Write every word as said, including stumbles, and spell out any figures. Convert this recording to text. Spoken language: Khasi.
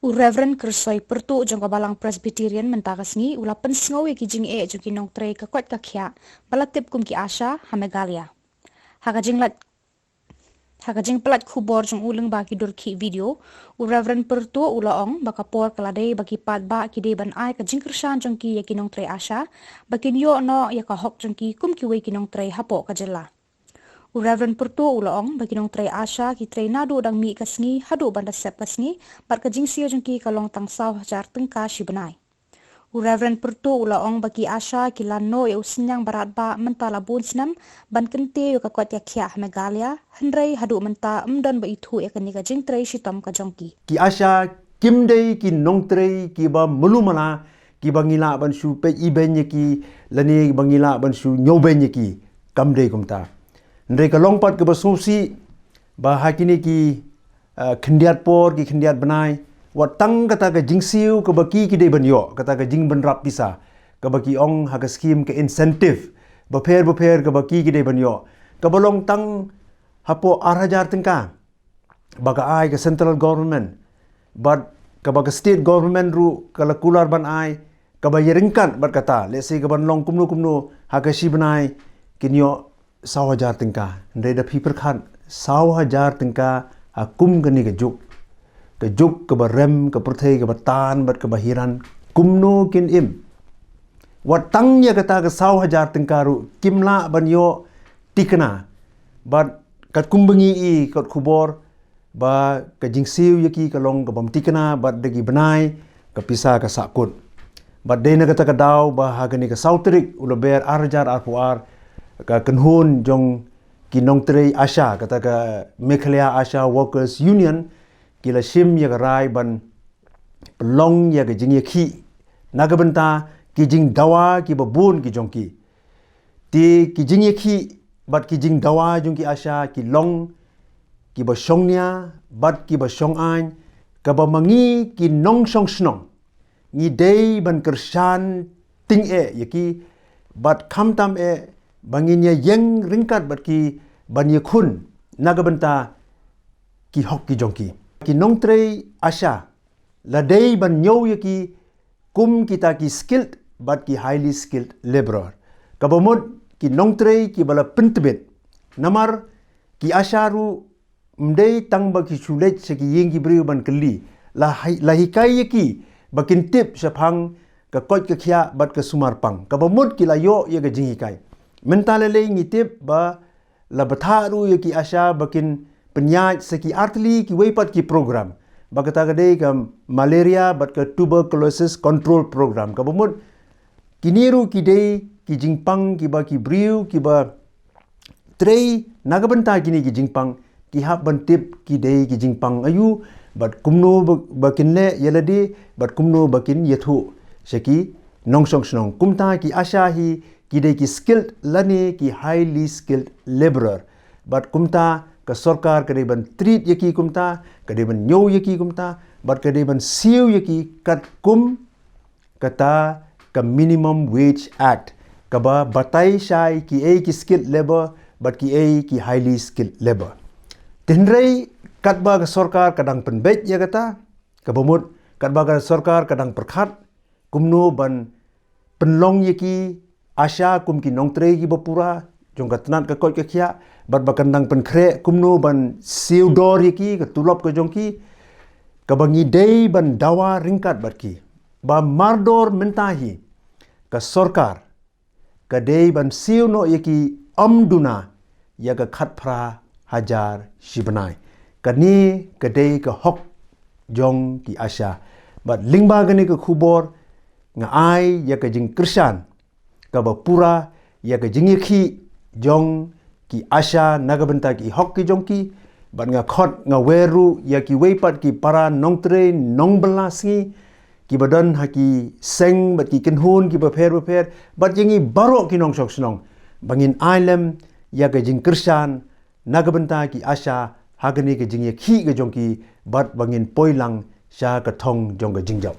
U Reverend Kyrsoi Pyrtuh jong ka Balang Presbyterian mynta ka sngi u la pynsngew ïa ki jingeh jong ki nongtrei ka koit ka khiah ba la tip kum ki ASHA ha Meghalaya. Ha ka jinglait ha ka jingpynlait khubor jong u lyngba ki dur khih video, u Reverend Pyrtuh u la ong ba ka por ka la dei ba ki paidbah ki dei ban ai ka jingkyrshan jong ki ïa ki nongtrei ASHA ba kin ïoh noh ïa ka hok jong ki kum kiwei ki nongtrei hapoh ka jylla. U Reverend Pyrtuh u la ong ba ki nongtrei ASHA ki trei naduh dang mih ka sngi haduh ban da sep ka sngi, bad ka jingsiew jong ki ka long tang saw hajar tyngka shi bnai. U Reverend Pyrtuh u la ong ba ki ASHA ki la noh ïa u synñiang ba radbah mynta la bun snem ban kyntiew ïa ka koit ka khiah ha Meghalaya, hynrei haduh mynta ym don ba ithuh ïa kane ka jingtrei shitom ka jong ki. Ki ASHA kim dei ki nongtrei kiba malu mala, kiba ngi lah ban shu peit ibeiñ ïa ki, lane ba ngi lah ban shu ñiewbeiñ ïa ki. Kam dei kumta. Hynrei ka long pat kaba sngewsih ba ha kine ki, eh, khyndiat por, ki khyndiat bnai, wat tang kata ka jingsiew kaba ki ki dei ban ïoh, kata ka jingbynrap pisa kaba ki ong ha ka skim ka incentive bapher bapher kaba ki ki dei ban ïoh, kaba long tang hapoh ar hajar tyngka ba ka ai ka central government, bad kaba ka state government ruh ka la kular ban ai, kaba ïaryngkat bad kata, let's say, kaban long kumno kumno ha ka shi bnai kin ïoh saw hajar tyngka. Hynrei da phi pyrkhat, saw hajar tyngka ha kum kane ka juk, ka juk kaba rem, ka pyrthei kaba tan bad kaba hiran, kumno kin im? Wat tang ïa kata ka saw hajar tyngka ruh kim lah ban ïoh tikna. Bad katkum ba ngi i kot khubor ba ka jingsiew ïa ki ka long kabym tikna, bad da ki bnai ka pisa ka sahkut. Bad dei na kata ka daw ba ha kane ka saw tarik u Lber ar hajar arphew ar, ka kynhun jong ki nongtrei ASHA, kata ka Meghalaya ASHA Workers Union, ki la shim ïa ka rai ban pynlong ïa ka jingïakhih na ka bynta ki jingdawa kiba bun ki jong ki. Te ki jingïakhih bad ki jingdawa jong ki ASHA ki long kiba shongnia bad kiba shongaiñ, kaba ma ngi ki nongshong shnong ngi dei ban kyrshan tyngeh ïa ki, bad khamtam eh ba ngin ïa ïeng ryngkat bad ki ban ïakhun na ka bynta ki hok ki jong ki. Ki nongtrei ASHA la dei ban ñiew ïa ki kum kita ki skilled bad ki highly skilled laborer, kaba mut ki nongtrei kiba la pyntbit. Namar ki ASHA ruh ym dei tang ba ki shu leit sha ki ïing ki briew ban kylli, la hi-, la hikai ïa ki ba kin tip shaphang ka koit ka khiah bad ka sumar pang, kaba mut ki la ïoh ïa ka jinghikai. Mynta lei lei ngi tip ba la bthah ruh ïa ki ASHA ba kin pynïaid sa ki artylli kiwei pat ki program, ba kata ka dei ka malaria bad ka tuberculosis control program, kaba mut kine ruh ki dei ki jingpang kiba ki briew kiba trei na ka bynta kine ki jingpang ki hap ban tip ki dei ki jingpang aïu, bad kumno ba, ba kin leh ïa lade, bad kumno ba kin ïathuh sha ki nongshong shnong. Kumta ki ASHA hi ki dei ki skilled lane ki highly skilled laborer, bad kumta ka sorkar ka dei ban treat ïa ki kumta, ka dei ban ñiew ïa ki kumta, bad ka dei ban siew ïa ki katkum kata ka Minimum Wage Act, kaba batai shai kiei ki skilled labour bad kiei ki highly skilled labour. Te hynrei katba ka sorkar ka dang pynbeit ïa kata, kaba mut katba ka sorkar ka dang pyrkhat kumno ban pynlong ïa ki ASHA kum ki nongtrei kiba pura jong ka tnat ka koit ka khiah, bad ba kan dang pynkhreh kumno ban siew dor ïa ki, ka tulop ka jong ki, kaba ngi dei ban dawa ryngkat bad ki ba mardor mynta hi ka sorkar ka dei ban siew noh ïa ki ym duna ïa ka khatphra hajar shi bnai. Kane ka dei ka hok jong ki ASHA. Bad lyngba kane ka khubor nga ai ïa ka jingkyrshan kaba pura ïa ka jingïakhih jong ki ASHA na ka bynta ki hok ki jong ki. Bad nga khot nga wer ruh ïa kiwei pat ki para nongtrei nongbylla sngi kiba don ha ki seng bad ki kynhun kiba pher bapher, bad ïa ngi baroh ki nongshong shnong, ba ngin ai lem ïa ka jingkyrshan na ka bynta ki ASHA ha kane ka jingïakhih ka jong ki, bad ba ngin poi lang sha ka thong jong ka jingjop.